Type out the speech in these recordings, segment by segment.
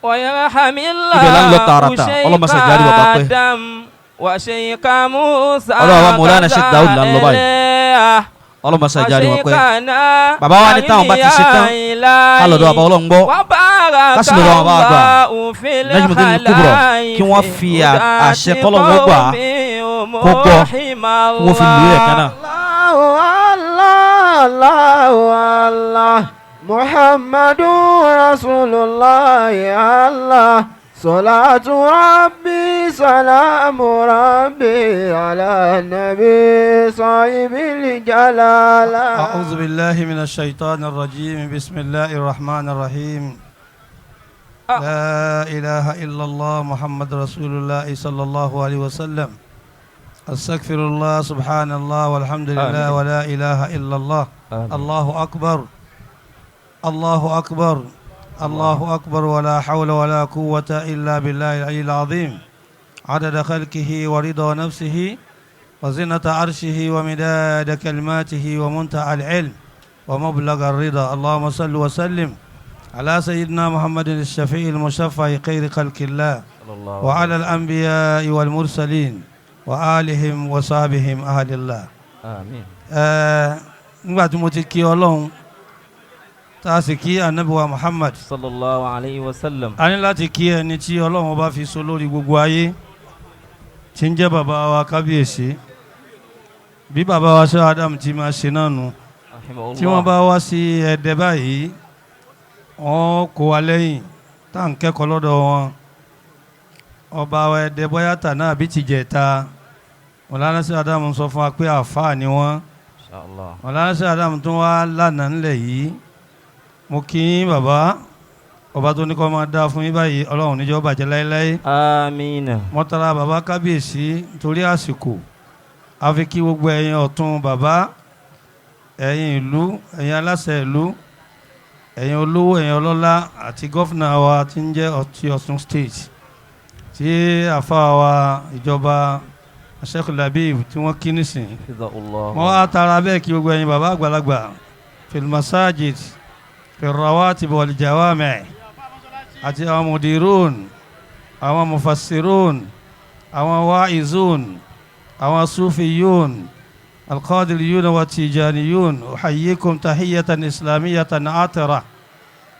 ويرحم Ibẹ̀ là ń lọ الله tààràtà. Ọlọ́run má ṣe jáde bàbá pẹ́. Adam وشيخ موسى Ọlọ́run wa Mawlana Sheikh Daud là ń lọ báyìí. كذا Ọlọ́run má ṣe jáde wọn pẹ́. وشيخنا Bàbá wa ní táwọn bá ti ṣe tán, ká lọ́dọ̀ bàbá Ọlọ́run gbọ́, ká sì lọ́dọ̀ àwọn bàbá àgbà Najmuddin Kubra, kí wọ́n fi àṣẹ kọ́lọ́run ó gbà á, kó gbọ́, kí wọ́n fi lù ú ẹ̀kan náà. الله الله الله محمد رسول الله الله صلاة ربي سلام ربي على النبي صاحب الجلالة. أعوذ بالله من الشيطان الرجيم. بسم الله الرحمن الرحيم. لا إله إلا الله محمد رسول الله صلى الله عليه وسلم. أستغفر الله، سبحان الله والحمد لله آمين. ولا إله إلا الله، الله أكبر، الله أكبر، الله أكبر، ولا حول ولا قوة إلا بالله العلي العظيم، عدد خلقه ورضا نفسه وزنة عرشه ومداد كلماته ومنتهى العلم ومبلغ الرضا. اللهم صل وسلم على سيدنا محمد الشفيع المشفع خير خلق الله وعلى الأنبياء والمرسلين وآلهم وصحبهم أهل الله. آمين. Nígbà tí mo ti kí Ọlọ́run, tá a sì kí Ànábì wa Muhammad, صلى الله عليه وسلم, a ní láti kí ẹni tí Ọlọ́run bá fi so lórí gbogbo ayé, tí ń jẹ́ bàbá wa kábíyèsí. Bí bàbá wa ṣe Adam ti máa ṣe náà nù, tí wọ́n bá wá sí Ẹdẹ báyìí, wọ́n kó wa lẹ́yìn tá à ń kẹ́kọ̀ọ́ lọ́dọ̀ wọn. Ọba wa Ẹdẹ, bóyá tà náà bí tìjẹta, Mọ̀lánà sí Adam sọ fún wa pé àáfàá ni wọ́n. Inshallah. Mọ̀lánà sí Adam tún wá lánàá ńlẹ̀ yìí. Mo kí yín, bàbá. Ọba tó ní kó máa dá fún yín báyìí, Ọlọ́run níjọ́ bàjẹ́ láéláé. Àmín. Mọ́tara bàbá kábíyèsí nítorí àsìkò, a fi kí gbogbo ẹ̀yin ọ̀tún bàbá, ẹ̀yin ìlú, ẹ̀yin aláṣẹ ìlú, ẹ̀yin olówó, ẹ̀yin ọlọ́lá àti governor wa tí ń jẹ́ ọtí Ọ̀ṣun State, tí àfa wa ìjọba Sheikh Labib tí wọ́n kí nísìn. Hafidhahullah. Wọ́n wá tara bẹ́ẹ̀ kí gbogbo ẹ̀yin bàbá àgbàlagbà في المساجد، في الرواتب والجوامع, àti àwọn مديرون, àwọn مفسرون, àwọn واعظون, àwọn صوفيون، القادريون والتيجانيون، أحييكم تحية إسلامية عاطرة،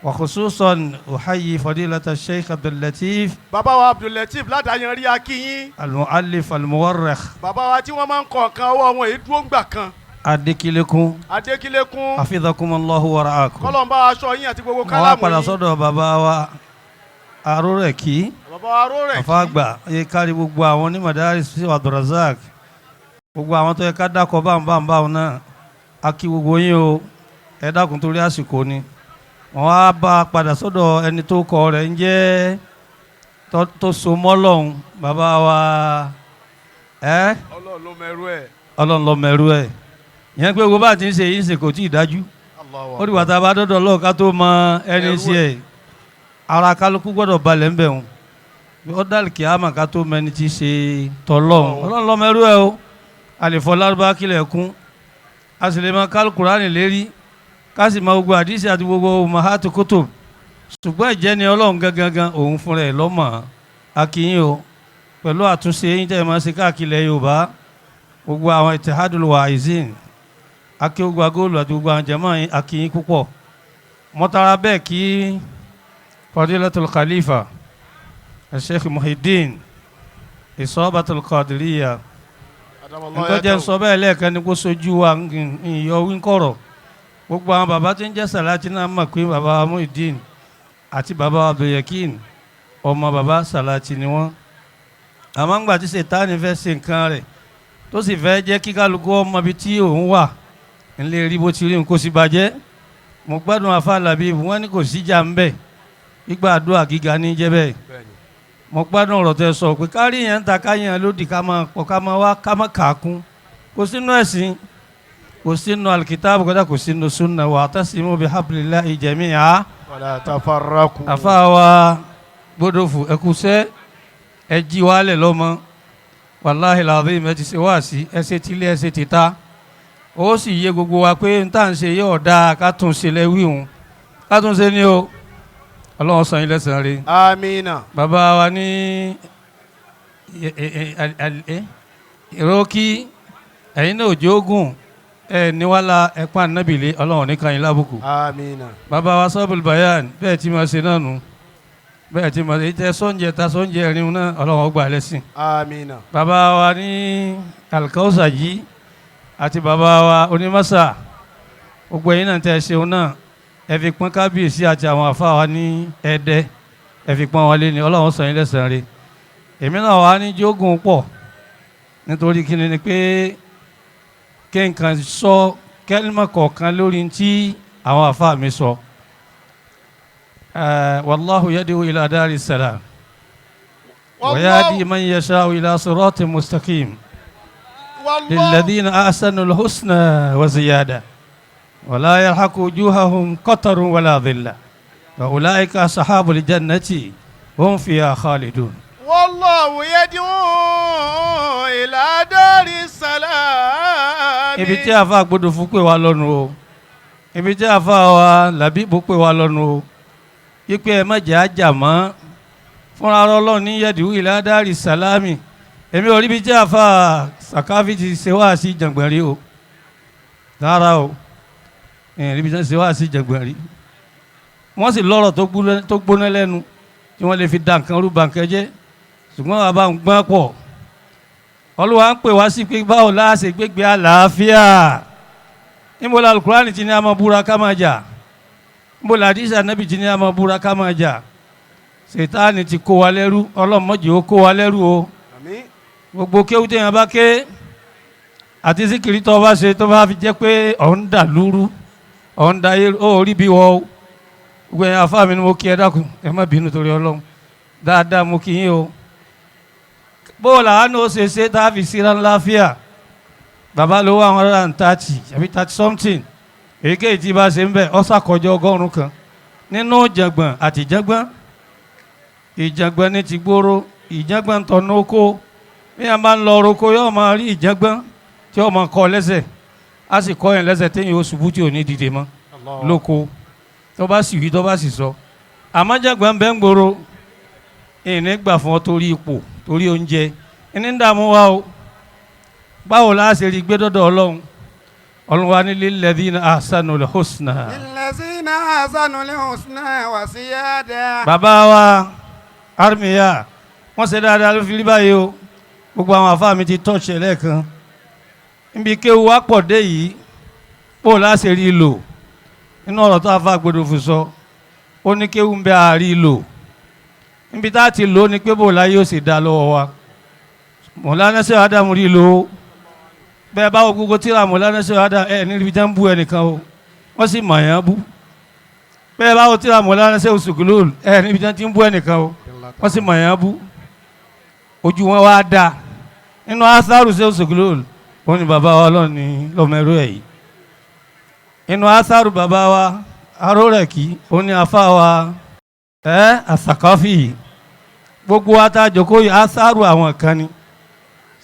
وخصوصا أحيي فضيلة الشيخ عبد اللطيف. Bàbá wa Abdulateef ládàáyanrí, akínyín. المؤلف المورخ. Bàbá wa tí wọ́n máa ń kọ nǹkan, ọwọ́ wọn èyí dúró ń gbà kan. Adékìlẹ́kùn. Adékílékún. حفظكم الله ورعاكم. Kọ́lọ́n bá aṣọ yín àti gbogbo Wọ́n wá kálámù padà yín. sọ́dọ̀ bàbá wa Arórẹ̀kí. Bàbá wa aró rẹ̀. Àfàgbà yẹ kárí gbogbo àwọn onímọ̀dárí sí Abdulrasaq, gbogbo àwọn tó yẹ ká dákọ̀ báwọn náà, a kí gbogbo yín o. Ẹ dákun, torí àsìkò ni, wọ́n á bá a padà sọ́dọ̀ ẹni tó kọ rẹ̀ ń jẹ́ tó so mọ́ Ọlọ́hun, bàbá wa ẹ́. Ọlọ́run ló mẹrú ẹ̀. Ọlọ́run ló mẹrú ẹ̀. Ìyẹn pé gbogbo bá a ti ń ṣe yìí ń ṣe kò tí ì dájú. Ó dìgbà tá a bá dọ́dọ̀ Ọlọ́run ká tó mọ ẹni Ẹrú sí ẹ̀. Ara kálukú gbọ́dọ̀ balẹ̀ ń bẹ̀ wọn. Ó dàlí kíámà ká tó mọ ẹni tí í ṣe tọ́lọ́run. Ọlọ́run ló mẹrú ẹ̀ o. A lè fọ lárúbá kílẹ̀ kún, a sì lè máa kálukúránì lérí, ká sì máa gbogbo àdìsí àti gbogbo أمهات الكتب, ṣùgbọ́n ìjẹ́ni Ọlọ́run gangan, òun fúnra ẹ̀ lọ́mọ. Akínyìn o pẹ̀lú àtúnṣe yín tẹ́ ẹ máa ṣe káàkiri ilẹ̀ Yorùbá, gbogbo àwọn اتحاد الواعظين, akéwògbà góòlù àti gbogbo àwọn jẹ̀mọ́ yín, akínyìn púpọ̀. Mọ́tara bẹ́ẹ̀ kí فضيلة الخليفة Sheikh Muhyiddin Ìsọ́bàtul Qadiriyya. Ntọ́jẹ́ sọ bẹ́ẹ̀ lẹ́ẹ̀kan ni kó sojú wa ìyọ wíńkọ̀rọ̀. Gbogbo àwọn bàbá tí ń jẹ́ Sàláàtì náà mọ̀ pé bàbá Muhyiddin àti bàbá Abdulyakin, ọmọ bàbá Sàláàtì ni wọ́n. Àmọ́ ńgbà tí Sètáni fẹ́ ṣe nǹkan rẹ̀, tó sì fẹ́ jẹ́ kí kálukú ọmọ ibi tí òun wà ńlẹ̀ rí bó ti rí, nǹkó sì bàjẹ́. Mo gbádùn afa Làbí, wọ́n ní kò síjà ń bẹ̀, gbígbà àdúrà gíga ní jẹ́ bẹ́ẹ̀. Mo gbádùn ọ̀rọ̀ tẹ́ sọ pé kárí yẹn ń ta káyàn lódì, ká máa pọ̀, ká máa wá, ká máa kà á kún. Kò sínú ẹ̀sìn, kò sínú الكتاب, kódà kò sínú sunna. واعتصموا بحبل الله جميعا ولا تفرقوا. Àfa wa gbódòfò, ẹkúṣẹ́, ẹ jí wálẹ̀ lọ́mọ. والله العظيم, ẹ ti ṣe wáàsí, ẹ ṣe tílé, ẹ ṣe tìta, ó sì yé gbogbo wa pé n tá à ń ṣe yóò dáa, ká tún ṣe lẹ́wí òun, ká tún ṣe ní o. Ọlọ́run san yín lẹ́san rí. Amina. Bàbá wa ní ìrókì ẹ̀yin náà òjò ogun ẹ̀ níwálá ẹ̀pá nábìlẹ̀ Ọlọ́run ní kan yín lábùkù. Amina. Bàbá wa sọ́bùl bayan bẹ́ẹ̀ tí ma ṣe náà nù bẹ́ẹ̀ tí ma ṣe tẹ sọ́njẹ ta sọ́njẹ rin náà Ọlọ́run ó gbà lẹ́sìn. Amina. Bàbá wa ní alikawusa yìí àti bàbá wa onímọ̀sá gbogbo ẹ̀yin náà tẹ́ ṣeun náà ẹ fi pọ́n kábíyèsí àti àwọn àfa wa ní Ẹdẹ ẹ fi pọ́n wọn lé ní Ọlọ́run san yín lẹ́san rẹ̀. Èmi náà wà ní jógùn pọ̀ nítorí kí ni pé kí nǹkan sọ kẹ́límà kọ̀ọ̀kan lórí tí àwọn àfa mi sọ. Wallahu yad'u ila dari salam wa yahdi man yasha'u ila siratin mustaqim. للذين أحسنوا الحسنى وزيادة ولا يرهق وجوههم قتر ولا ذلة وأولئك أصحاب الجنة هم فيها خالدون. والله يدعو إلى دار السلام. Ibi tí àfa gbọ́dọ̀ fún pé wa lọ́nu o, ibi tí àfa wa làbíbò pé wa lọ́nu o, ipe ẹ má jẹ́ àjà mọ́ fúnra Ọlọ́run ní yad'u ila dari salami. Èmi ò rí ibi tí àfa sàkáfì ti ṣe wá sí jàngbọ̀n rí o, rárá o, rí ibi tí wọ́n ṣe wá sí jàngbọ̀n rí. Wọ́n sì lọ́rọ̀ tó gbóná lẹ́nu tí wọ́n lè fi da nǹkan rú ba nǹkan jẹ́, ṣùgbọ́n bàbá ń gbọ́n pọ̀. Olúwa ń pè wá sí pé báwo la ṣe gbégbé àlàáfíà. Níbo la Alukurani ti ní a máa búra ká máa jà? Níbo la àdìsí ànábì ti ní a máa búra ká máa jà? Ṣètáàní ti kó wa lẹ́rú, Ọlọ́run má jẹ́ ó kó wa lẹ́rú o. Gbogbo kéwú téèyàn bá ké àti síkìrì tó bá ṣe tó bá fi jẹ́ pé ọ̀n dà lúrú ọ̀n dà yé ó rí bí wọ́ o. Gbogbo ẹ̀yin afá mi ni mo kí ẹ dákun ẹ má bínú torí Ọlọ́run dáadáa mo kí yín o. Bó làánú ó ṣe ṣe tá a fi síra ńlá fíà bàbá ló wà 130 àbí 30 something èyíkéyìí tí bá ṣe ń bẹ̀ ọ́ sàkọjọ 100 kan nínú ìjàngbọ̀n àti ìjàngbọ̀n ìjàngbọ̀n ní ti gbóró ìjàngbọ̀n ń tọ́nú oko. Bí a máa ń lọ roko yóò máa rí ìjàngbọ̀n tí yóò máa kọ́ lẹ́sẹ̀ á sì kọ́ yẹn lẹ́sẹ̀ téèyàn ó ṣubú tí ò ní dìde mọ́ lóko tó bá sì wí tó bá sì sọ. Àmọ́ jàngbọ̀n bẹ́ẹ̀ ń gbòòrò ìní gbà fún ọ torí ipò torí oúnjẹ ìní ń dààmú wa o. Báwo la ṣe rí gbé dọ́dọ̀ Ọlọ́run? Ọlọ́run wa ní lilladhina ahsanul husna. Lilladhina ahsanul husna wa ziyada. Bàbá wa armiya wọ́n ṣe dáadáa ló fi rí báyìí o. Gbogbo àwọn àfáà mi ti tọ́ọ̀ṣẹ̀ lẹ́ẹ̀kan níbi kéwu wa pọ̀ dé yìí bó la ṣe rí lò nínú ọ̀rọ̀ tó àfáà gbọdọ̀ fún sọ ó ní kéwu ń bẹ àárí lò níbi tá a ti lò ó ní pé bó la yóò sì dá lọ́wọ́ wa. Mọ̀lánà Ṣéhù Ádámù rí lò ó bẹ́ẹ̀ báwo gbogbo tíra Mọ̀lánà Ṣéhù Ádámù ẹ̀ níbi tí wọ́n ń bú ẹnìkan o wọ́n sì mọ̀ yẹn bú. Bẹ́ẹ̀ báwo tíra Mọ̀lánà Ṣéhù Sùkúlù ẹ̀ níbi tí wọ́n ti ń bú ẹnìkan o wọ́n sì mọ̀ yẹn bú. Ojú wọn wá dáa nínú asaru Ṣéhù Sùkúlù wọn ni bàbá wa Ọlọ́run ní lọ́mọ ẹrú ẹ̀ yìí. Nínú asaru bàbá wa arórẹ̀kí òun ni àfa wa ẹ̀ àsàkáfì gbogbo wa tá a jókòó yìí asaru àwọn kan ni.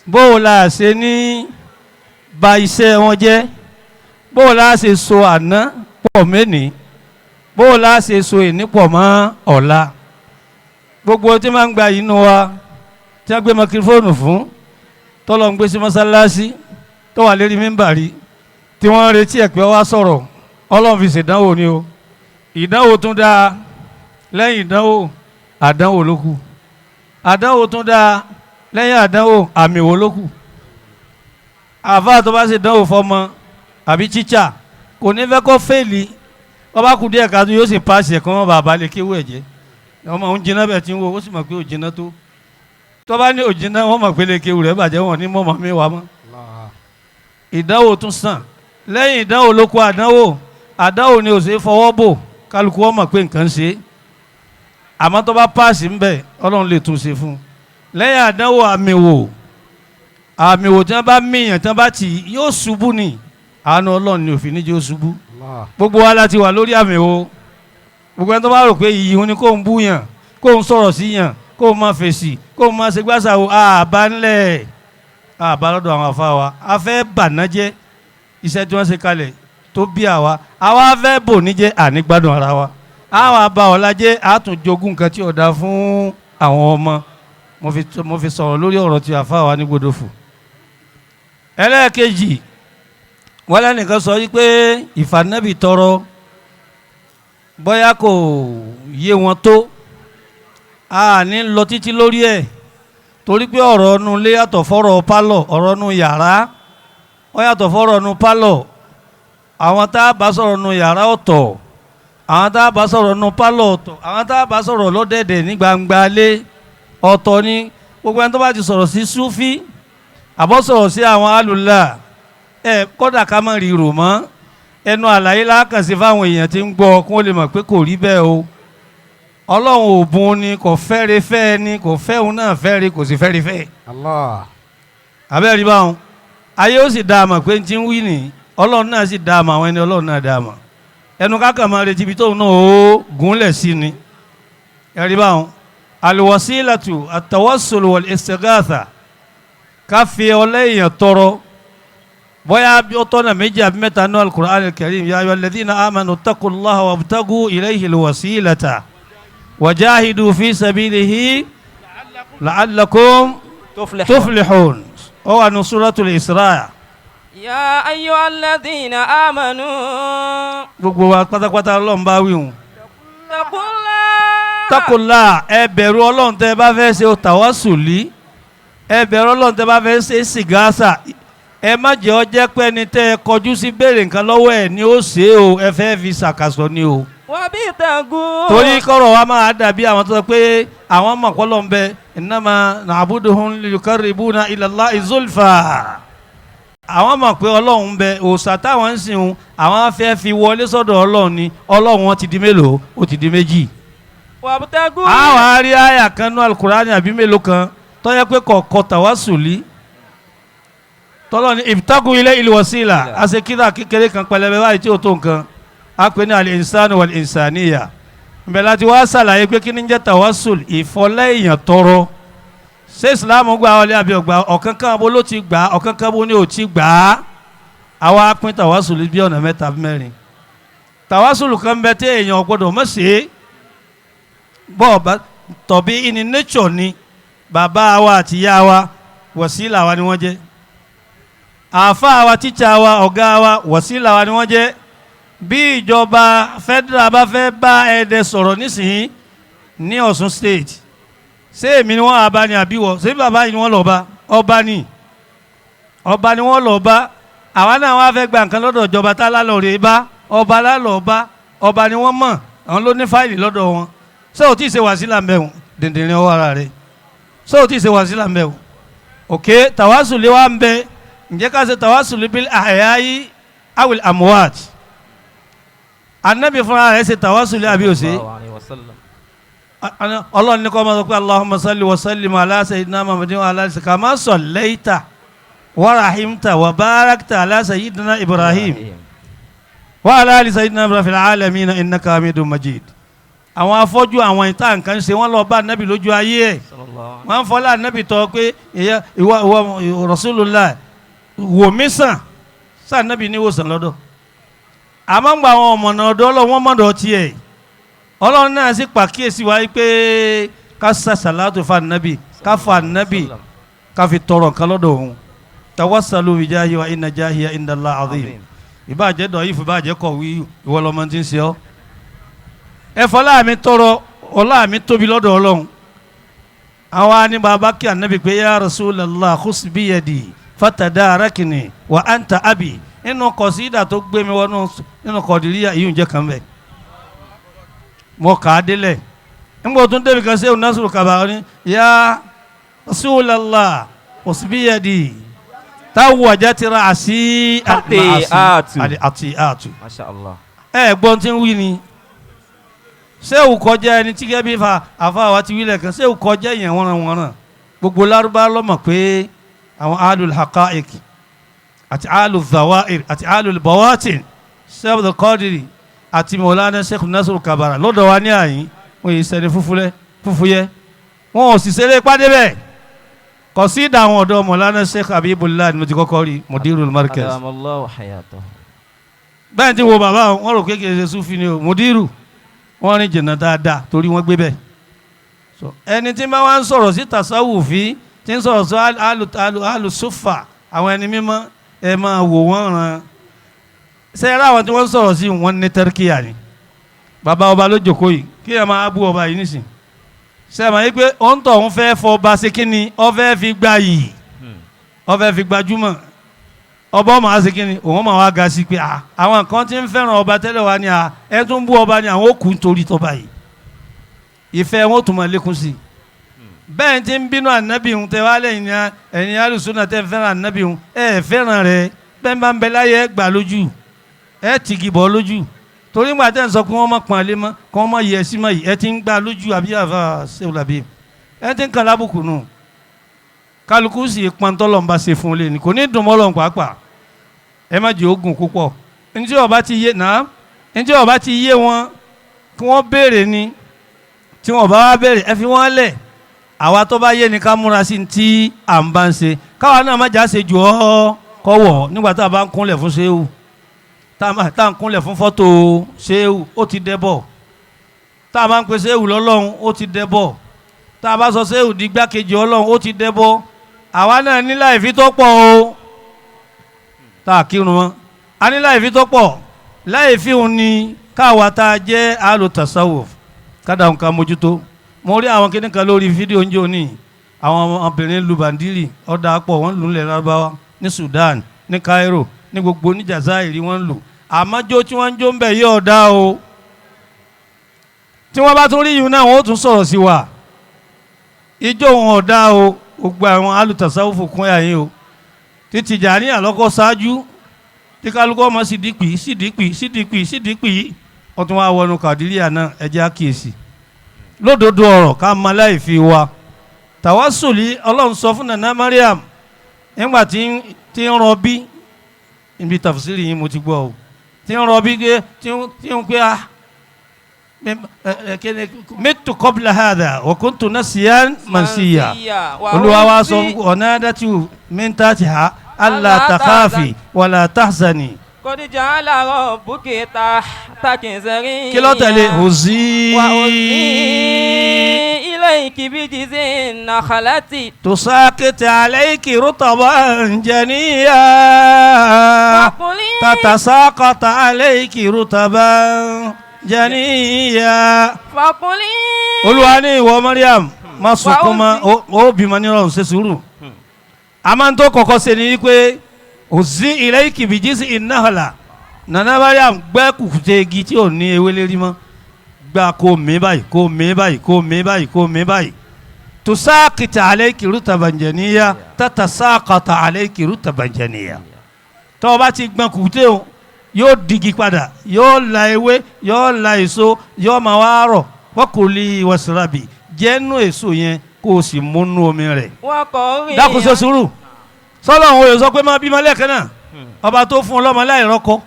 Bó o la ṣe ní ba iṣẹ́ wọn jẹ́, bó o la ṣe so àná pọ̀ mẹ́ni, bó o la ṣe so ìní pọ̀ mọ́ ọ̀la. Gbogbo tí máa ń gba inú wa tí wọ́n gbé microphone fún tọ́lọ̀ ń gbé sí mọ́sálásí tó wà lérí mímbàrí tí wọ́n ń retí ẹ̀ pé wá sọ̀rọ̀ Ọlọ́run fi ṣèdánwò ni o. Ìdánwò tún dáa lẹ́yìn ìdánwò àdánwò ló kù, àdánwò tún dáa lẹ́yìn àdánwò àmì wo ló kù. Àfáà tó bá ṣèdánwò fọmọ àbí tíṣà kò ní fẹ́ kó fèlì wọ́n bá kú díẹ̀ ká tó yóò sì paṣẹ kí wọ́n bàbá lè kéwú ẹ̀jẹ̀ ọmọ òun jiná bẹ́ẹ̀ tí ń wo ó sì mọ̀ pé òjiná tó tó bá ní òjiná wọ́n mọ̀ pé lè kéwú rẹ̀ bàjẹ́ wọn ní mọ̀mọ́ mi wà mọ́. Ìdánwò tún sàn lẹ́yìn ìdánwò ló kó àdánwò àdánwò ni ò ṣe fọwọ́ bò kálukú wọ́n mọ̀ pé nǹkan ń ṣe àmọ́ tó bá páàsì ń bẹ̀ Ọlọ́run lè tún ṣe fún un. Lẹ́yìn àdánwò àmì wò àmì wò tí wọ́n bá míyàn tí wọ́n bá tì í yóò ṣubú ni àánú Ọlọ́run ni òfin níjẹ́ ó ṣubú. Gbogbo wa láti wà lórí àmì wò. Gbogbo ẹni tó bá rò pé iyì òun ni kó ń bú yàn kó ń sọ̀rọ̀ sí yàn kó ń máa fèsì kó ń máa ṣe gbàṣà wo àbá ńlẹ̀ àbá lọ́dọ̀ àwọn àfa wa a fẹ́ bànájẹ́ iṣẹ́ tí wọ́n ṣe kalẹ̀ tó bí àwa àwa fẹ́ bò níjẹ́ ànígbádùn ara wa. Àwọn àbá ọ̀làjẹ́ àtúnjogún nǹkan tí ó dáa fún àwọn ọmọ. Mo fi sọ̀rọ̀ lórí ọ̀rọ̀ tí àfa wa ní gbódòfò. Ẹlẹ́ẹ̀kejì, wọ́n lẹ́nìkan sọ wípé ìfànẹ́bì tọrọ bóyá kò yé wọn tó, a ní lọ títí lórí ẹ̀ torí pé ọ̀rọ̀ ọ̀nù lé yàtọ̀ fọ́rọ̀ pálọ̀, ọ̀rọ̀ ọ̀nù yàrá ó yàtọ̀ fọ́rọ̀ ọ̀nù pálọ̀. Àwọn tá a bá sọ̀rọ̀ ọ̀nù yàrá ọ̀tọ̀, àwọn tá a bá sọ̀rọ̀ ọ̀nù pálọ̀ ọ̀tọ̀, àwọn tá a bá sọ̀rọ̀ lọ́dẹ̀dẹ̀ ní gbangba lé ọ̀tọ̀ ni. Gbogbo ẹni tó bá ti sọ̀rọ̀ sí súfí àbọ̀ sọ̀rọ̀ sí àwọn alùlá ẹ kọ́dà ká má rí rò mọ́, ẹnu àlàyé lákànṣe fáwọn èèyàn tí ń gbọ́ kí wọ́n lè mọ̀ pé kò rí bẹ́ẹ̀ o. Ọlọ́run ò bùn ni, kò fẹ́re fẹ́ ni, kò fẹ́ òun náà fẹ́re, kò sì fẹ́re fẹ́. Allah. Abẹ́rẹ́ báwọn ayé ó sì dá a mọ̀ pé n ti ń wí nì, Ọlọ́run náà sì dá a mọ̀, àwọn ẹni Ọlọ́run náà dá a mọ̀. Ẹnu kákan máa retí ibi tóun náà ó gúnlẹ̀ sí ni. Ẹ̀rí báwọn alwasilatu at-tawassul wal-istighatha, ká fi ọlẹ́yìn tọrọ bóyá bí ó tọ́nà méjì àbí mẹ́ta ní al-Qur'an al-Karim. Ya ayyuhal ladhina amanu ittaqullaha wabtagu ilayhi al-wasilata wajahidu fi sabilihi la'allakum tuflihun. Ó wà ní suratul Isra. Ya ayyuhal ladhina amanu. Gbogbo wa pátápátá Ọlọ́run bá wí hùn. Taqullaha, ẹ bẹ̀rù Ọlọ́run tẹ́ ẹ bá fẹ́ ṣe tawasuli, ẹ bẹ̀rù Ọlọ́run tẹ́ ẹ bá fẹ́ ṣe sìgáàsà. Ẹ má jẹ́ ọ jẹ́ pé ẹni tẹ́ ẹ kọjú sí béèrè nǹkan lọ́wọ́ ẹ̀ ni ó ṣe é o, ẹ fẹ́ fi ṣàkàsọ ni o. Torí kọ́rọ̀ wa máa dàbí àwọn tó sọ pé àwọn mọ̀ kọ́ ló ń bẹ, innama na'buduhum liyuqarribuna ila Allahi zulfa. Àwọn mọ̀ pé Ọlọ́run ń bẹ, òòṣà táwọn ń sìn àwọn fẹ́ fi wọlé sọ́dọ̀ Ọlọ́run ni. Ọlọ́run wọn ti di mélòó? Ó ti di méjì. Àwọn àárí àyà kan nú Al-Qur'ani àbí mélòó kan tó yẹ pé kọ̀ọ̀kọ̀ tawasuli tọ́lọ́ ni ibtagu ilayhi al-wasila. Àṣekíra kékeré kan pẹlẹbẹ báyìí tí ó tó nǹkan, a pè ní al-insanu wal-insaniya. Nbẹ̀ láti wá ṣàlàyé pé kí ni jẹ́ tawassul, ìfọlẹ́ èèyàn tọrọ. Ṣé ìsìláàmù gbà wọlé àbí ọgbà? Ọ̀kan kan bó ló ti gbà, ọ̀kan kan bó ní ò ti gbà á. Àwa pín tawassul bí ọ̀nà mẹ́ta mẹ́rin. Tawassul kan bẹ tí èèyàn gbọ́dọ̀ mọ̀ sí bọ́ọ̀ tọ̀bí in nature ni bàbá wa àti ìyá wa wàsílà wa ni wọ́n jẹ́, àáfàá wa, tíṣà wa, ọ̀gá wa, wàsílà wa ni wọ́n jẹ́. Bí ìjọba federal bá fẹ́ bá Ẹdẹ sọ̀rọ̀ nísìnyí ní Ọ̀ṣun state, ṣé èmi ni wọ́n á bá ní àbíwọ̀? Ṣé bàbá yìí ni wọ́n lọ bá? Ọba ni, ọba ni wọ́n lọ bá. Àwa náà wọ́n á fẹ́ gba nǹkan lọ́dọ̀ ìjọba tá lálọ́ rè bá ọba, lálọ́ bá ọba ni wọ́n mọ̀, àwọn ló ní fáìlì lọ́dọ̀ wọn. Ṣé o tí ì ṣe wàsílà mẹ́wọ̀n dìndìnrín ọwọ́ ara rẹ̀? Ṣé o tí ì ṣe wàsílà mẹ́wọ̀n? Òkè tàwásùlì wa ń bẹ. Ǹjẹ́ ká ṣe tàwásùlì bil ahya'i awil amwat? Anabi fúnra rẹ̀ ṣe tàwásùlì àbí òṣè? Ọlọ́run ní kọ́ máa sọ pé Allahumma salli wa sallim ala sayyidina Muhammadin wa ala alihi kama sallaita wa rahimta wa barakta ala sayyidina Ibrahim wa ala ali sayyidina Ibrahim fil alamina innaka hamidun majid. Àwọn afọ́jú àwọn ìta nǹkan ṣe wọ́n lọ bá anabi lójú ayé ẹ̀, wọ́n fọlá anabi tọ́ pé ìwọ Rasulullah wò mí sàn, sàn anabi ní ìwòsàn lọ́dọ̀. Àmọ́ ń gba àwọn ọmọnà ọ̀dọ́ Ọlọ́run wọ́n mọ̀dọ̀ tiẹ̀. Ọlọ́run náà sì pàkíyèsí wa pé ká sàṣàlátù fa nàbì, ká fa nàbì, ká fi tọrọ nǹkan lọ́dọ̀ òun. Tawassalu bijahi wa inna jahiya indallahi azim. Ìbàjẹ́ dọ̀ yìí fìbàjẹ́ kọ̀wé ìwọ lọ́mọ tí ń ṣe ọ́. Ẹ fọlá mi tọrọ, ọlá mi tóbi lọ́dọ̀ Ọlọ́run. Àwa ni bàbá kí ànábì pé ya Rasulallah khus biyadi fatadarakni wa anta abi. Nínú kọ̀sídà tó gbé mi wọnú nínú kọ̀dìríyà yìí ń jẹ́ kan bẹ́ẹ̀. Mo kà á délẹ̀. Nígbà tó ń débi kan ṣé Nasiru Kabara ní ya Rasulallah khus biyadi tawajjat ra'si àti àtù. Masha Allah. Ẹ gbọ́n tí ń wí ni. Ṣé ò kọjá ẹni tí gẹ́bí fa àfa wa ti wílẹ̀ kan, ṣé ò kọjá èèyàn wọ́nranwọ́nran? Gbogbo Lárúbá ló mọ̀ pé àwọn alul haqa'iq àti alul zawair àti alul bawatin, Sheikh Abdul Qadir àti Mawlana Sheikh Nasiru Kabara lọ́dọ̀ wa ní àyín, wọ́n yìí sẹ́ni fúfúyẹ́, wọn ò sì ṣeré pàdé bẹ́ẹ̀. Kò sí ìdá àwọn ọ̀dọ́ Mawlana Sheikh Habibullah ni mo ti kọ́kọ́ rí, Mudirul Markaz. Adamallahu hayatahu. Bẹ́ẹ̀ tí wo bàbá wọn rò kékeré ṣe Sufi ni o, Mudiru. Wọ́n rìn jìnnà dáadáa torí wọ́n gbé bẹ́ẹ̀. So ẹni tí bá wá ń sọ̀rọ̀ sí tasawufi, tí ń sọ̀rọ̀ sí alùsùfà, àwọn ẹni mímọ́, ẹ máa wò wọ́n ràn. Ṣe é ráwọn tí wọ́n ń sọ̀rọ̀ sí wọn ní tẹ́ríkìyà ni. Bàbá ọba ló jókòó yìí, kí ẹ máa bú ọba yìí nísìn. Ṣe é máa yí pé òun tọ̀ òun fẹ́ fọba ṣe kí ni, ó fẹ́ fi gba yìí, ó fẹ́ fi gbajúmọ̀. Ọba ọmọ á ṣe kí ni, òun máa wá ga sí pé àwọn kan tí ń fẹ́ràn ọba tẹ́lẹ̀ wá ní ẹ tún bú ọba ni, àwọn ó kú nítorí tọba yìí. Ìfẹ́ wọn ó tún máa lékún sí i. Bẹ́ẹ̀ tí ń bínú ànábì ń tẹ wá lẹ́yìn ní ẹ̀yìn alùsùnà tẹ́ ń fẹ́ràn ànábì ń ẹ̀ fẹ́ràn rẹ̀. Bẹ́ẹ̀ bá ń bẹ láyé ẹ gbà lójú, ẹ tìgì bọ̀ lójú, torí ńgbà tẹ́ ń sọ pé wọ́n má pọ́n alé mọ́, kí wọ́n má yẹ sí mọ́ yìí, ẹ ti ń gbà lójú. Àbí àfa sẹ́wùlàbí ẹ ti ń kàn lábùkù nù. Kálukú sì pọ́ntọ́lọ́ ń bá ṣe fún un lé ní kò ní dùn mọ́ Ọlọ́run pàápàá. Ẹ má jẹ́ ogun púpọ̀. Ntí ọba ti yé náà, ntí ọba ti yé wọn kí wọ́n béèrè ni, tí wọ́n bá wá béèrè ẹ fi wọ́n lẹ̀. Àwa tó bá yé ni ká múra sí ti à ń bá ń ṣe, káwa náà má jà ṣe jù ọ́ kọ́wọ̀. Nígbà tá a bá ń kúnlẹ̀ fún ṣéwù, tá a ń kúnlẹ̀ fún fọ́tò ṣéwù, ó ti dẹ́bọ̀. Tá a bá ń pe ṣéwù lọ́lọ́run, ó ti dẹ́bọ̀. Tá a bá sọ ṣéwù di gbákejì Ọlọ́run, ó ti dẹ́bọ̀. Àwa náà ní láìfi tó pọ̀ o, tá a kírun wọn, a ní láìfi tó pọ̀. Láìfi òun ni káwa tá a jẹ́ alùtàsáwò kádà nǹkan mójútó. Mo rí àwọn kíní kan lórí fídíò ń jò ní àwọn obìnrin lu bàndírì, ọ̀dà pọ̀, wọ́n lù ú lẹ̀ lárúbáwá ní Sudan, ní Cairo, ní gbogbo ní Jazairi wọ́n lù. Àmọ́jó tí wọ́n ń jó ń bẹ̀ yí ọ̀dà o. Tí wọ́n bá tún rí yìí náà, wọ́n ó tún sọ̀rọ̀ sí wa. Ijó wọn ọ̀dà o, gbogbo àwọn alùtàsáwò kún ẹ̀yà yín o. Títí Tìjàníyà lọ́kọ́ ṣáájú, tí kálukú ọmọ sídìpì sídìpì sídìpì sídìpì, wọ́n tún wá wọnú Kàdíríà náà. Ẹ jẹ́ àkíyèsí lódodo ọ̀rọ̀ ká mọ láìfi wa. Tàwásùlì Ọlọ́run sọ fún Nana Mariam nígbà tí ń rọbí, ibi tàfsírì yìí mo ti gbọ́ o, tí ń rọbí pé tí ń pé a mitu qabla hadha wa kuntu nasiyan mansiya. Olúwa wa sọ ọ̀nà dátì min tahtiha alla takhafi wala tahzani. Qad ja'ala rabbuki tahtaki sariyya. Kí ló tẹ̀lé? Huzzi wa huzzi ilayki bijizin nakhlati tusaqit alayki rutaban janiyya tatasaqat alayki rutaban janiyya. Faquli. Olúwa ní ìwọ Mariam má sunkún mọ́, ó bímọ nírọ̀rùn, ṣe sùúrù. A máa ń tó kọ́kọ́ ṣe ni wípé òsì ilayki bijizi innahala. Nana Mariam gbẹ́ kùkùté igi tí ò ní ewé lérí mọ́, gba kó mi báyìí, kó mi báyìí, kó mi báyìí, kó mi báyìí. Tusaqita alayki rutaban janiyya tatasaqata alayki rutaban janiyya. Tó o bá ti gbọ́n kùkùté o, yóò digi padà, yóò la ewé, yóò la èso, yóò máa wá rọ̀. Wakuli wasrabi, jẹ́nu èso yẹn kó o sì múnú omi rẹ̀. Dákun ṣe sùúrù. Sọlọ́run oyè sọ pé máa bímọ lẹ́ẹ̀kan náà. Ọba tó fún ọlọ́mọ láìrọ́kọ,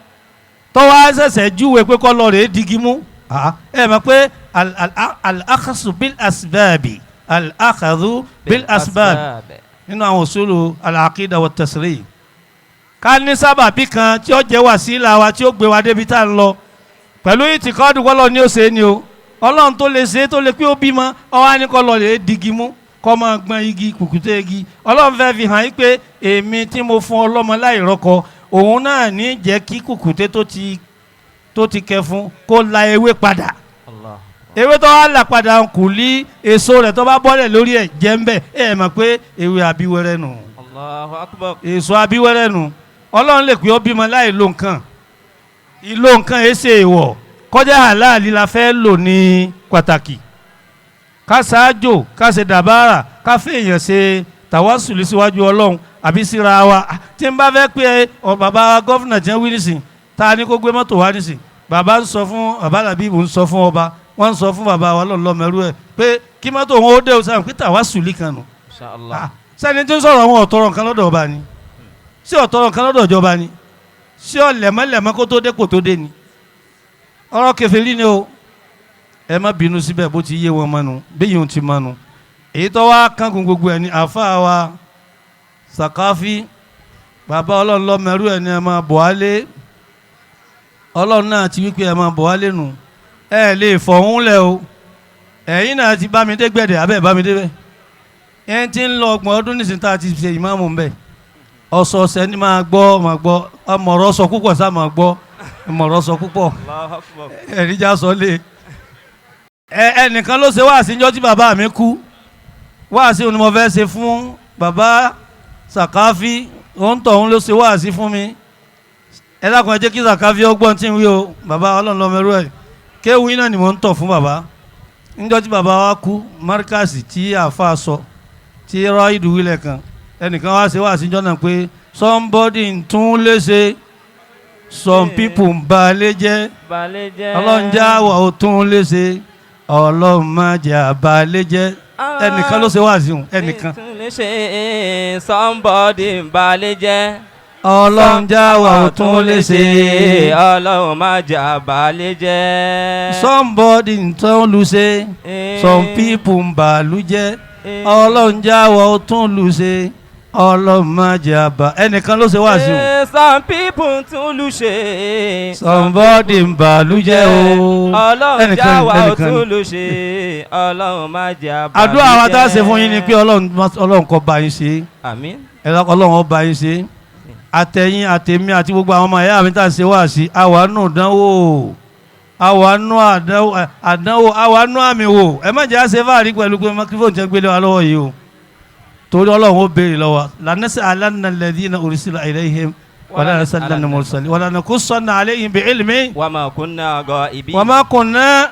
tó wá ṣẹ̀ṣẹ̀ júwe pé kọ́ lọ rèé digi mú. Ẹ mọ̀ pé al-akhadhu bil asbabi, al-akhadhu bil asbabi nínú àwọn usulu al-aqida wa tasrih. Ká ní sábàbí kan tí ó jẹ́ wàsílà wa tí ó gbé wa débi tá à ń lọ. Pẹ̀lú ìtìkọ́dù kọ́lọ́ ní ó ṣe é ni o. Ọlọ́run tó lè ṣe é tó lè pé ó bímọ, ọwọ́ á ní kọ́ lọ rèé digi mú, kọ́ máa gbọ́n igi kùkùté igi. Ọlọ́run fẹ́ fi hàn yín pé èmi tí mo fún ọlọ́mọ láìrọ́kọ, òun náà ní jẹ́ kí kùkùté tó ti kẹ fún kó la ewé padà. Ewé tó wá là padà kù lí èso rẹ̀ tó bá bọ́lẹ̀ lórí ẹ̀ jẹ́ ń bẹ̀. Ẹ mọ̀ pé ewé abíwẹ́rẹ́ nù. Allahu Akbar. Èso abíwẹ́rẹ́ nù. Ọlọ́run lè pé ó bímọ láì lo nǹkan. Ìlò nǹkan ẹ̀ ṣe èèwọ̀. Kọjá àláàlí la fẹ́ lò ní pàtàkì. Ká ṣáájò, ká ṣe dàbára, ká fèèyàn ṣe tàwásùlì síwájú Ọlọ́run àbí síra wa. Tí n bá fẹ́ pé ọ bàbá gọ́fìnà jẹ́ wí nísìn, ta ni kó gbé mọ́tò wá nísìn? Bàbá ń sọ fún bàbá Làbíbù, ń sọ fún ọba, wọ́n ń sọ fún bàbá wa lọ́lọ́mẹrú ẹ̀ pé kí mọ́tò wọn ó dé o, sáà pé tàwásùlì kan nù. Sẹ́ni tí ń sọ̀rọ̀ wọn ọ̀tọ̀rọ̀ nǹkan lọ́dọ̀ ọba ni, sí ọ̀tọ̀rọ̀ nǹkan lọ́dọ̀ ìjọba ni, sí ọ̀lẹ̀mọ́lẹ̀mọ́ kó tó dé kó tó dé ni. Ọ̀rọ̀ kèfèrí ni o. Ẹ má bínú síbẹ̀, bó ti yé wọn mọ́nu, bí yìí ti mọ́nu. Èyí tó wá kángun gbogbo ẹ̀ ní àáfàá wa Sàkáfí, bàbá Ọlọ́run lọ́mọrú ẹ̀ ní ẹ máa bọ̀ á lé. Ọlọ́run náà ti wípé ẹ máa bọ̀ á lé nù. Ẹ lè fọ̀hún lẹ̀ o. Ẹ̀yin náà ti bá mi dé gbẹ̀dẹ̀ abẹ́ bá mi débẹ̀. Ẹ ti ń lọ 30 ọdún nísìnyí tá a ti ṣe ìmáàmù ń bẹ̀. Ọ̀sọ̀ọ̀sẹ̀ ni máa gbọ́ máa gbọ́ ọmọọ̀rọ̀ sọ púpọ̀ sá máa gbọ́ ọmọọ̀rọ̀ sọ púpọ̀. Ẹ̀ríjà sọ lé. Ẹnìkan ló ṣe wáàsí níjọ́ tí bàbá mi kú. Wáàsí ni mo fẹ́ ṣe fún bàbá Sàkáfí, òun tọ̀hún ló ṣe wáàsí fún mi. Ẹ dákun ẹ jẹ́ kí Sàkáfí ọgbọ́n tí ń wí o, bàbá Ọlọ́run lọ́mọ ẹrú ẹ̀. Kéwù iná ni mò ń tọ̀ fún bàbá. Níjọ́ tí bàbá wa kú, Márkàsì tí àáfàá sọ, tí Rọ́ìdù wílẹ̀ kan, ẹnìkan wá ṣe wáàsí níjọ́ náà pé somebody ń tún léṣe, some people ń ba lé jẹ́, Ọlọ́run já wà ó tún léṣe, Ọlọ́run má jẹ́ àbá lé jẹ́. Ẹnìkan ló ṣe wáàsí hùn, ẹnìkan. Somebody ń ba lé jẹ́. Ọlọ́run já wà ó tún léṣe. Ọlọ́run má jẹ́ àbá lé jẹ́. Somebody ń tún lu ṣe, some people ń bà lú jẹ́. Ọlọ́run já wà ó tún lu ṣe, Ọlọ́run má jẹ́ àbá. Ẹnìkan ló ṣe wáàsí hùn. Some people tún lu ṣe. Somebody ń bà lú jẹ́ o. Ọlọ́run já wà ó tún lu ṣe, Ọlọ́run má jẹ́ àbá lé jẹ́. Àdúrà wa tá a ṣe fún yín ni pé Ọlọ́run kó bá yín ṣe. Àmín. Ọlọ́run ó bá yín ṣe. Àtẹ̀yìn àtẹ̀mí àti gbogbo àwọn ọmọ ẹ̀yà mi tá a ṣe wá sí, àwa nù dánwò, àwa nù àdánwò, àwa nù àmì wò. Ẹ má jẹ́ àṣẹ fáàrí pẹ̀lú pé microphone ti gbélé wa lọ́wọ́ yìí o. Torí Ọlọ́run ó béèrè lọ́wọ́. Lanasa alanna alladhina ursila ilayhim wala nasallanna mursalin wala nakussanna alayhim bi'ilmi wa ma kunna ghaibin. Wa ma kunna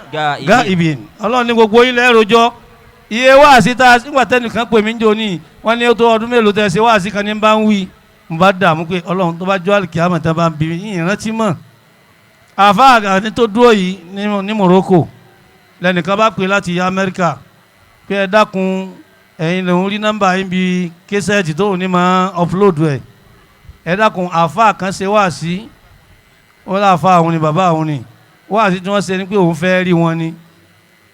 ghaibin. Ọlọ́run ní gbogbo ilẹ̀ rojọ́. Iye wáàsí tá a nígbà tẹ́nìkan pè mí ń jò ní wọ́n ní ó tó ọdún mélòó tẹ́ ṣe wáàsí kan ní bá ń wí. Mo bá dààmú pé Ọlọ́run tó bá jọ àlùkìyámà tó bá ń bí mi yìnyín rántí mọ̀. Àfáà àti tó dúró yìí ní Morocco lẹ́nìkan bá pè láti Amẹ́ríkà pé ẹ dákun ẹ̀yin lòún rí nọ́mbà yín bí késẹ́ẹ̀tì tóun ní máa upload ẹ̀. Ẹ dákun àfáà kan ṣe wáàsí, wọ́n láàfáà òun ni bàbá òun ni wáàsí tí wọ́n ṣe ni pé òun fẹ́ rí wọn ni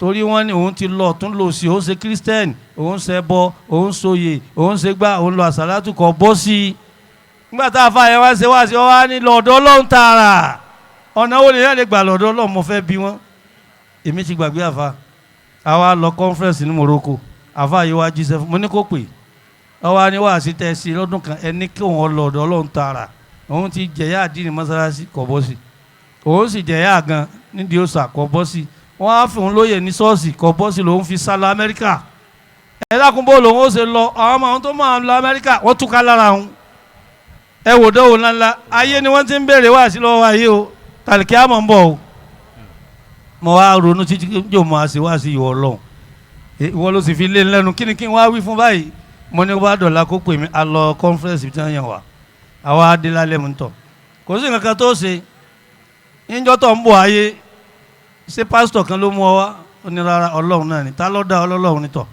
torí wọ́n ní òun ti lọ tún lò sí òun ṣe kírísítẹ́nì òun ṣe bọ òun ṣoyè òun ṣe gbá òun lọ àsàlátù kọ bọ́ sí i. Nígbà tá a fa ẹ̀ wá ṣe wá sí ọ wá ní lọ́dọ̀ Ọlọ́run tààrà ọ̀nà wo lèyàn lè gbà lọ́dọ̀ Ọlọ́run mo fẹ́ bí wọ́n. Èmi ti gbàgbé àfa àwa lọ conference ní Morocco àfa yìí wá jíṣẹ́ fún mo ní kó pè ọ wá ní wàásí tẹ́ sí lọ́dún kan ẹni kí òun lọ́dọ̀ Ọlọ́run tààrà òun ti jẹ̀yà àdínní mọ́sálásí kọ̀ bọ́ sí òun sì jẹ̀yà gan nídìí òòsà kọ̀ bọ́ sí wọ́n á fún un lóye ní ṣọ́ọ̀ṣì kọ̀ bọ́ sí lòun fi sá lọ Amẹ́ríkà. Ẹ dákun bó lòun ó ṣe lọ àwọn ọmọ àwọn tó máa lọ Amẹ́ríkà wọ́n túká lára òun. Ẹ wò dánwò ńláńlá ayé ni wọ́n ti ń béèrè wá sí lọ́wọ́ ayé o tàlìkí àmọ́ ń bọ̀ o. Mo wá ronú títí yóò máa ṣe wá sí ìwọ Ọlọ́run ìwọ ló sì fi lé lẹ́nu kí ni kí n wá wí fún báyìí. Mo ní bá dọ̀la kó pè mí a lọ conference tí wọ́n yàn wá àwa adé lálẹ́ mu ń tọ̀ kò sí nǹkan kan tó ṣe níjọ́ tó ń bọ̀ ayé ṣé pásítọ̀ kan ló mú ọ wá ó ní rárá Ọlọ́run náà ni ta ló dá Ọlọ́run ni tọ̀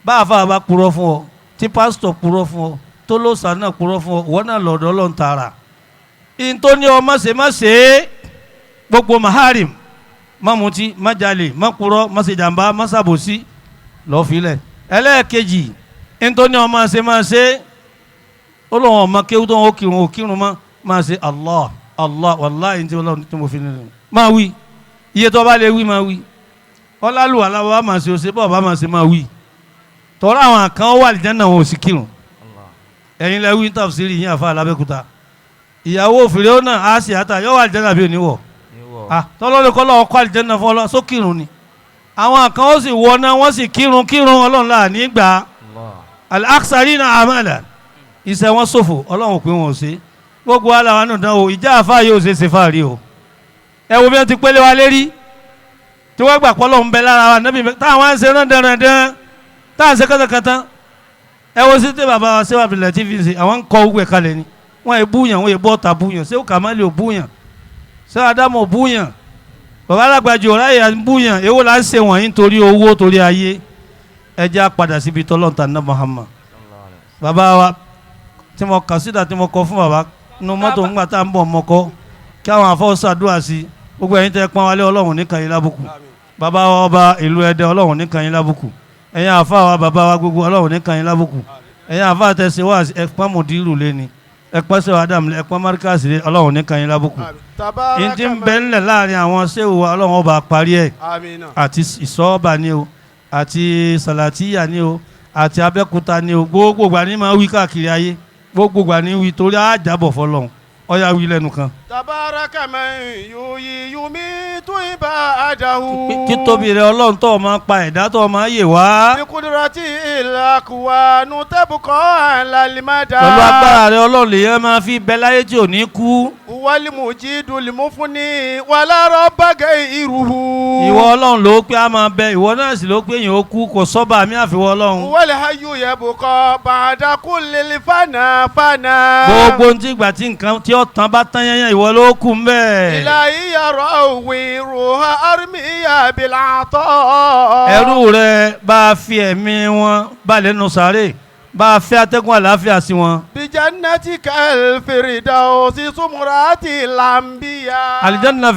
bá àfa bá purọ́ fún ọ tí pásítọ̀ purọ́ fún ọ tó lóòsàn náà purọ́ fún ọ ìwọ náà lọ́dọ̀ Ọlọ́run tààrà in tó ní ọ má ṣe má ṣe é gbogbo maharim má mutí má jalè má purọ́ má ṣe jàmbá má ṣàbòsí lọ́ọ́ filẹ̀ ẹlẹ́ẹ̀kejì in tó ní ọ má ṣe má ṣe ó lóun ọmọ kéwú tó ń kírun ó kírun má má ṣe Allah Allah wàláhì ní tí Ọlọ́run tí mo fi nínú má wí iye tó bá lè wí máa wí ọlálùwà làwọn bá máa ṣe ọṣẹ bọ́ọ̀ bá máa ṣe máa wí tọ́lá àwọn kan wà lìjánà wọn ò sì kírun ẹ̀yin lẹ wí ní tafsiri yín àfa alábẹ́kúta ìyàwó òfìrè náà á sì àtà yọ wà lìjánà bí oníwọ̀ tọ́lọ́lù kọ́ lọ́wọ́ kọ́ àlìjánà fún ọlọ́ sókírun ni àwọn kan ó sì wọ náà wọ́n sì kírun kírun Ọlọ́run là ní gbà al-aksarina amala iṣẹ́ wọn ṣòfò Ọlọ́run pé wọn ò ṣe gbogbo aláwa nù dán o ìjà àfa yóò ṣe ṣe fàárí o. Ẹ wo bí wọ́n ti pélé wa lérí tí wọ́n gbà pọ́lọ́ ń bẹ lára wa níbi táwọn á ń ṣe rán dandan táwọn ṣe kátàkátà. Ẹ wo sí tí bàbá wa ṣé wà bìlẹ̀ tí fi ń ṣe àwọn ń kọ ogun ẹ̀ kalẹ̀ ni wọ́n ẹ̀ búyàn wọ́n ẹ̀ bọ́ ọ̀tà búyàn ṣé Kàmálì ò búyàn ṣé Ádámù ò búyàn bàbá alágbàjọ ọ̀ráyè ń búyàn èwo là ń ṣe wọ̀nyí nítorí owó torí ayé. Ẹ jẹ́ á padà síbi tọ́lọ́ǹtà náà Muhammad bàbá wa tí mo kà síta tí mo kọ fún bàbá nu mọ́tò ńgbà tá à ń bọ̀ mọ́kọ́ kí àwọn afọ́ ṣàdúrà sí gbogbo ẹ̀yin tẹ́ pọ́n wálé Ọlọ́run nìkan yín lábùkù bàbá wa ọba ìlú Ẹdẹ Ọlọ́run nìkan yín lábùkù ẹ̀yin àfa wa bàbá wa gbogbo Ọlọ́run nìkan yín lábùkù ẹ̀yin àfa tẹ̀sí wá ẹ̀pọ́n mùdírù lé ni Ẹ pọ́n sẹ́wọ̀ Adam lé, ẹ pọ́n Markaz lé, Ọlọ́run ní kan yín lábùkù. Tabaraka N ti ń bẹ ńlẹ̀ láàrin àwọn sẹ́wọ̀ wa, Ọlọ́run ọba parí ẹ̀. Amina. Àti ìsọ́ọ̀bà ni o, àti sàlàtíyà ni o, àti Abẹ́òkúta ni o, gbogbo ìgbà ní máa wí káàkiri ayé, gbogbo ìgbà ní wí torí àjàbọ̀ fọlọ́run. Ọ̀yà wí lẹ́nu kan. Tabaraka man yuhyi yumitu ibadahu. Títóbi rẹ Ọlọ́run tó o máa pa ẹ̀dá tó o máa yè wá. Bi kudrati al-akwanu tabqa ala al-mada. Pẹ̀lú agbára rẹ Ọlọ́run lèyàn máa fi bẹ láyé tí ò ní kú. Wal mujidul mufni wala rabba ghayruhu. Ìwọ Ọlọ́run ló pé a máa bẹ, ìwọ náà sì ló pé èèyàn ó kú, kò sọ́ba mi àfiwọ́ Ọlọ́run. Wal hayyu yabqa ba'da kulli fana fana. Gbogbo ohun tí ìgbà tí nǹkan tí ó tán bá tán yányán, ìwọ ló kù ń bẹ̀. Ilahi yarawi ruha armiya bil ata. Ẹrú rẹ bá a fi ẹ̀mí wọn balẹ̀ nù sáré, bá a fẹ́ atẹ́gùn àlàáfíà sí wọn. Bijannatikal firdausi sumrati lambiya. Àlìjánnà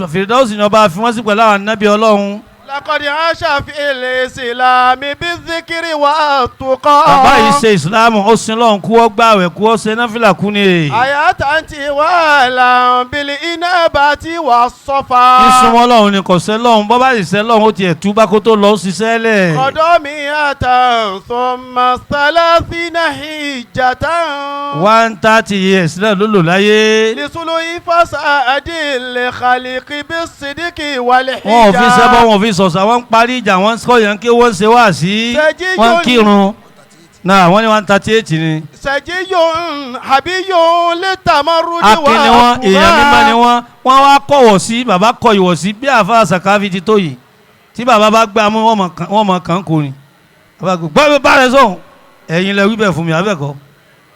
Firdausi ni ọba fi wọ́n sí pẹ̀lú àwọn ànábì Ọlọ́run. Laqad asha fil islami bizikri wa tuqa. Bàbá yìí ṣe ìsìlámù, ó sin lọ́hùn kú, ó gbààwẹ̀ kú, ó ṣe náfìlà kú ni. Hayatan wala bil inabati was safa. Ìsúnmọ́ lọ́hùn ni kò ṣe lọ́hùn, bọ́ bá sì ṣe lọ́hùn ó tiẹ̀ tú bá kó tó lọ ó ṣiṣẹ́ lẹ̀. Qadamiyatan thumma thalathina hijjatan. 130 years náà ló lò láyé. Lisuluhi fasadil khaliqi bisidiki wal hijja. Wọn ò fi ṣẹbọ, wọn ò fi sọ̀sà, wọ́n ń parí ìjà, wọ́n ń kọ́ yẹn kí wọ́n ń ṣe wáàsí, wọ́n ń kírun. Náà wọ́n ní 138 ni. Sajiyun habiyun litamarrudi wa Akin ni wọ́n, èèyàn mímọ́ ni wọ́n. Wọ́n wá kọ̀wọ̀ sí, bàbá kọ ìwọ̀ sí bí àáfàá Sàkáfí ti tó yìí. Tí bàbá bá gbá mú, wọ́n mọ̀ kàn kò ní. Bàbá gbọ́ mi bá rẹ sọ̀hún. Ẹ̀yin lẹ wí bẹ́ẹ̀ fún mi, abẹ́kọ̀.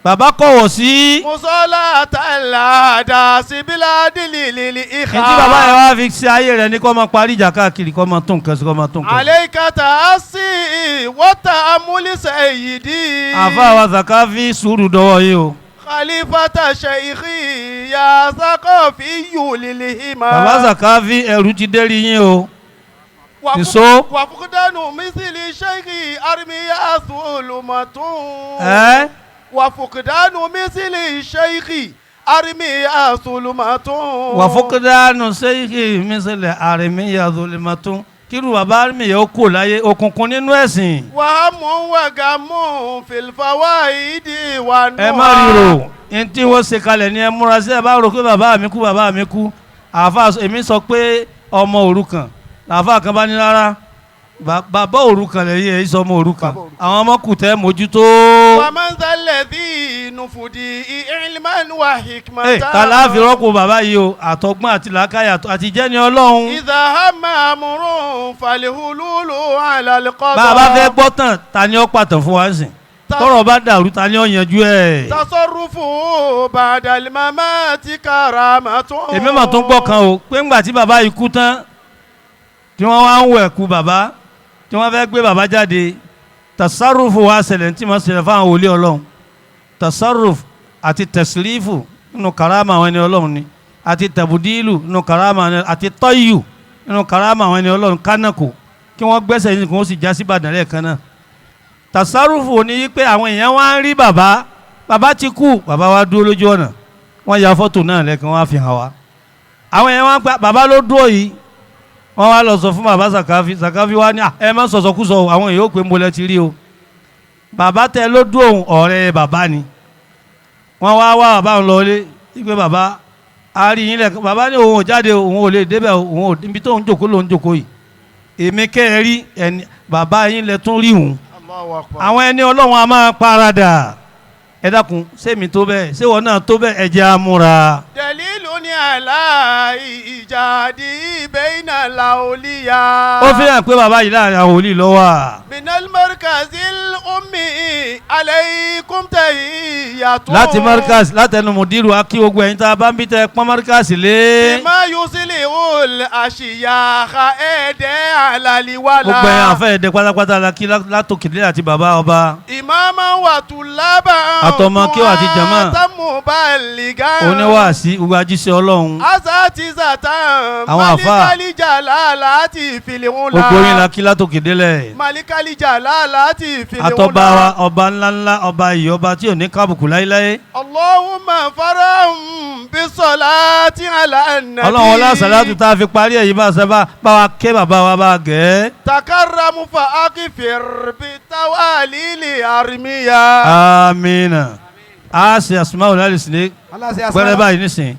Bàbá kọ̀wọ̀ sí. Musola talada sibiladili lili ikha. Ntí bàbá yẹn wá fi ṣe ayé rẹ̀ ní kó máa parí ìjà káàkiri, kó máa tó nǹkan sí, kó máa tó nǹkan sí. Alayka taasi wa ta'amuli sayyidi. Àáfàá wa Sàkáfí sùúrù dọwọ́ yìí o. Khalifata shaykhi ya saqafiyyu lil hima. Bàbá Sàkáfí ẹrù ti dérí yín o. Nìṣó. Wàfúkúdánù mísìlì shaykhi armiya sulumatun. Ẹ́ Wàfúkúdánù mísìlì shaykhi armiya sulumatun. Wàfúkúdánù sẹ́yìnkì mísìlẹ̀ àrèmíyà zolimatún. Kírù bàbá àrèmíyà ó kò láyé òkùnkùn nínú ẹ̀sìn. Wàhámù wàgàmù fìlfàwáìdì wà nù. Ẹ má ríro ní tí wọ́n ṣe kalẹ̀ ni ẹ múra sí. Ẹ bá rò pé bàbá mi kú, bàbá mi kú. Àáfàá èmi sọ pé ọmọ òrukàn làáfàá kan bá ní rárá, bàbá òrukàn lẹ́yìn èyí sọ ọmọ òrukàn, àwọn ọmọ kù tẹ́ mójútó. Wàmánzálẹ̀dì nùfùdí ìlmán wà hikmatan. Ẹ ta láàfin rọ́pò bàbá yìí o, àtọgbọ́n àti làákàyà àti jẹ́ni Ọlọ́run. Ìdá hàmà àmúrún fàlìhùlùlù àlàlùkọ́dọ̀. Bàbá fẹ́ gbọ́ tán, ta ni ó pàtàn fún wa ń sìn? Tọ́rọ̀ bá dàrú, ta ni ó yanjú ẹ̀? Tasọ́rùfù bàdàlímàmá ti kàràmà tún. Èmi mà tún gbọ́ kan o, pé ńgbà tí bàbá yìí kú tán, tí wọ́n wá ń wẹ̀ kú bàbá, tí wọ́n fẹ́ gbé bàbá jáde, tasarrufu wa ṣẹlẹ̀ tí wọ́n ṣẹlẹ̀ fáwọn wòlíì Ọlọ́run. Tasarrufu àti tẹ̀sílífù nínú karama àwọn ẹni Ọlọ́run ni, àti tẹ̀bùdílù nínú karama àwọn ẹni, àti tọ́yù nínú karama àwọn ẹni Ọlọ́run, kánàkò kí wọ́n gbẹ́sẹ̀ yìí kí wọ́n sì já sí Ìbàdàn lẹ́ẹ̀kan náà. Tasarrufu ni pé àwọn èèyàn wá ń rí bàbá, bàbá ti kú, bàbá wa dúró lójú ọ̀nà, wọ́n ya fọ́tò náà lẹ́ẹ̀kan wọ́n á fi hàn wá. Àwọn èèyàn wá ń pa bàbá ló dúró yìí, wọ́n wá lọ sọ fún bàbá Sàkáfí. Sàkáfí wá ní ẹ má sọ̀sọ̀kúsọ, àwọn èèyàn ó pé mo lẹ ti rí o. Bàbá tẹ ló dúró òun, ọ̀rẹ́ bàbá ni. Wọ́n wá wá bàbá òun lọlé, wípé bàbá a rí yín lẹ́ẹ̀kan. Bàbá ní òun ò jáde, òun ò lè débẹ̀, òun ò níbi tó ń jòkó lòun jòkó yìí. Èmi kẹ́ ẹ rí ẹni bàbá yín lẹ tún rí òun. Àwọn ẹni Ọlọ́run a máa paradà. Ẹ dákun, sẹ́mi tó bẹ́ẹ̀, ṣé wọn náà tó bẹ́ẹ̀, ẹ jẹ́ á múra. Dalilu ni àlá ìjàdí bayna làólíyà. Ó fi hàn pé bàbá yìí láàrin àwọn wòlíì ló wà. Minal markazil ummi alaykum tahiyyatun. Láti markaz, látẹnu mùdírù akí gbogbo ẹ̀yin tá a bá ń bí tẹ pọ́n markaz lé. Bima yusilihul àṣìyàkà ẹ̀ẹ́dẹ́ àlàlíwàlà. Gbogbo ẹ̀yin àfẹ́ ẹ̀dẹ́ pátápátá la kí látòkèdè àti bàbá ọba. Ìmáàmà wà tùlábà. Àtọmọ kí wà àti jàmá. Àtàmúbalìgá. Oníwàásí gbogbo ajíṣẹ́ Ọlọ́run. Asatizatan Àwọn àfáà. malikali jalalati filihunla. Gbogbo yín la kí látòkè délẹ̀. Malikali jalalati filihunla. Àtọba wa ọba ńláńlá ọba iyì ọba tí ò ní kábùkù láéláé. Allahumma farahum bisalati ala nabi. Ọlọ́run ọlá sàlátù tá a fi parí èyí bá ṣe bá wa ké bàbá wa bá gẹ̀ ẹ́. Takaramu fa akifir bitawalili armiya. Amina. A ṣe àsùnmáwò láti sìn gbẹ́rẹ́ báyìí nísìn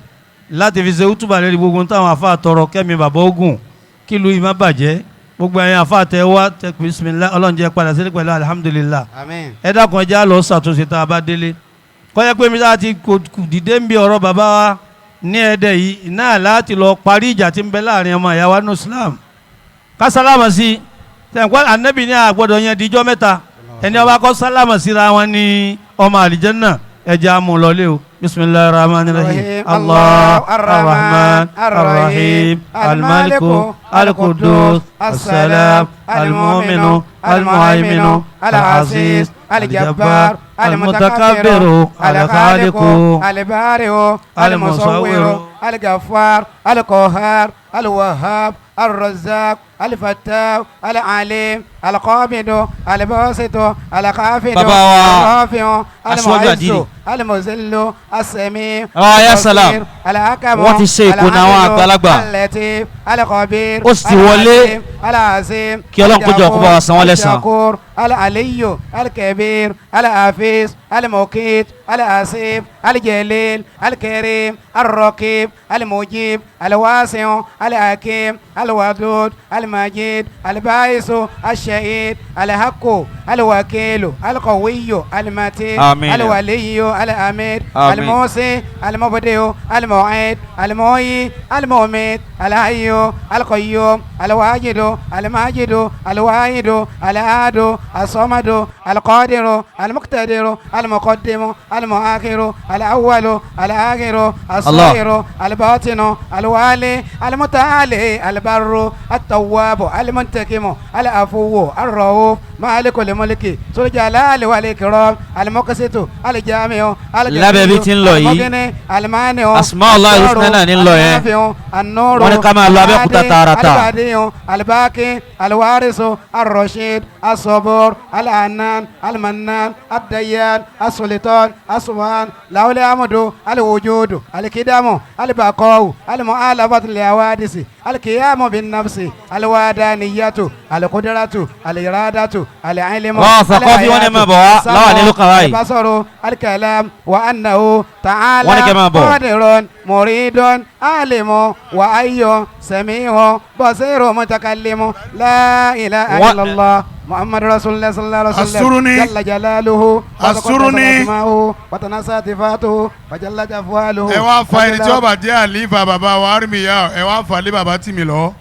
láti fi ṣe útùbà lérí gbogbo táwọn afa tọrọ kẹ́mi bàbá ogun kí ìlú yìí má bàjẹ́ gbogbo ẹ̀yin afa tẹ wá tẹ bisimilá Ọlọ́run jẹ́ padà sílẹ̀ pẹ̀lú alihamudulilah. Àmín. Ẹ dákun ẹ já lọ ṣàtúnṣe tá a bá délé kọ́yẹ́ pé mi sáà ti kò dìde ń bi ọ̀rọ̀ bàbá wa ní ẹ̀dẹ̀ yìí náà láti lọ parí ìjà tí ń bẹ láàrin ọmọ ìyá wa ní Islam ká sálámà sí tẹ̀kọ́ ànábì ní àgbọ̀dọ̀ yẹn dijọ́ mẹ́ta ẹni ọba kọ́ sálámà síra wọn ní ọmọ àlìjẹ́nnà ẹ̀jẹ̀ amúlọ́lé o bisimilahi rahman rahim allah arrahman arrahim almaliku alkudus asalaam almuminu almuhaiminu alaziz aljabbar almutakabiru alkhaliku البارئ المصور الغفار القهار الوهاب الرزاق الفتاح العليم القابض الباسط الخافض Bàbá wa, الرافع Aṣíwájú المعز Àdínì. المذل السميع Bàbá wa, ya salam. البصير، الحكم Wọ́n ti ṣe ìkùnà àwọn العدل، àgbàlagbà. اللطيف الخبير Ó sì ti wọlé. العليم، العظيم Kí Ọlọ́run kó jọ̀ọ́ kó bá wa san wọ́n lẹ́san. الشكور العلي الكبير الحفيظ المقيت الحسيب الجليل الكريم الرقيب المجيب الواسع الحكيم الودود المجيد الباعث الشهيد الحق الوكيل القوي المتين آمين. الولي الأمير آمين. الموصي المبدئ المعيد المحيي المميت الحي القيوم الواجد الماجد الواحد الأحد الصمد القادر المقتدر المقدم المؤخر الأول الآخر الصغير الباطن الوالي المتعالي البر التواب المنتقم العفو الرؤوف مالك الملك ذو الجلال والإكرام المقسط الجامع Lábẹ́ bí ti ń lọ yìí, المغني المانع Asmaullah الضار، Husna náà ní ń lọ yẹn. النافع، النور Wọ́n ní ká máa lọ Abẹ́òkúta الهادي، tààràtà. البديع الباقي الوارث الرشيد الصبور العنان المنان الديان السلطان السبحان له الحمد الوجود القدم البقاء المؤالفة للحوادث القيام بالنفس الوحدانية القدرة الإرادة العلم Wọ́n Sàkọ́fí wọ́n ní máa bọ̀ wá السمع، láwà nílùú kan báyìí. البصر الكلام وأنه تعالى Wọ́n ní kẹ́ máa bọ̀. قادر مريد عالم وأي سميع بصير متكلم لا إله Wọ́n- إلا الله محمد رسول الله صلى الله عليه وسلم أسترني. جل جلاله أسترني. أسماؤه وتناسى صفاته وجلت أفعاله Ẹ wá fa ẹni tí ó bá jẹ́ àlífà bàbá wa Armiya, ẹ wá fà lé bàbá tì mí lọ.